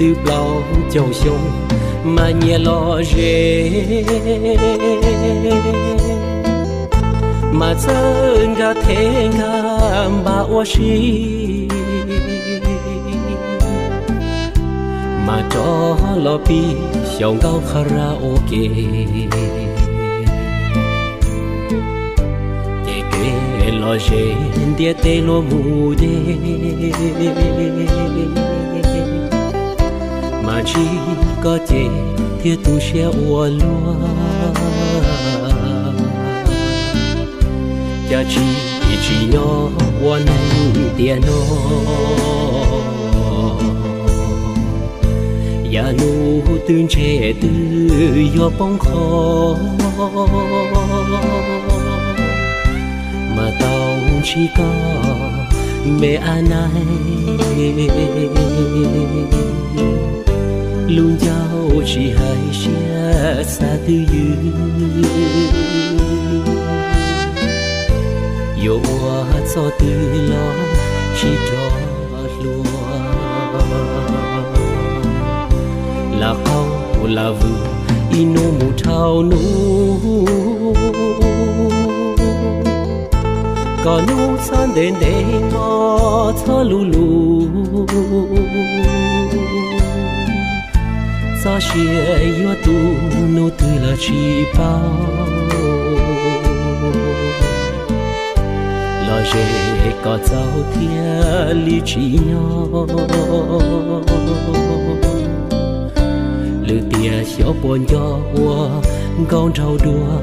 Twb plaub caug xyoo mas nyias lom zem, mas txawj nkag thev nkag npam ua si, mas rov los pib xyaum nkauj kha ra ua ke. Ces kev lom zem ntiaj teb luag mus deb, mas ntsib koj ces thiaj tu siab ua luaj. Cas tsis tsis nyob ua neeg tiam no, yav nus twb ntse twb yuav poob qho, mas tau ntsib koj me ab nai, lub ncauj tsis hais siab xav twj ywm, yuav ua txoj twg los tsis rov hlua. Lam qaug lam vwm ib hnub mus dhau hnub, kom hnub txhob ntev ntev hmo txhob luv luv, txoj sia yuav tu hnub twg los tsis paub. Lom zem kom txaus thiaj li tsim nyog, lwm tiam xyov puas nco ua nkauj nraug dua.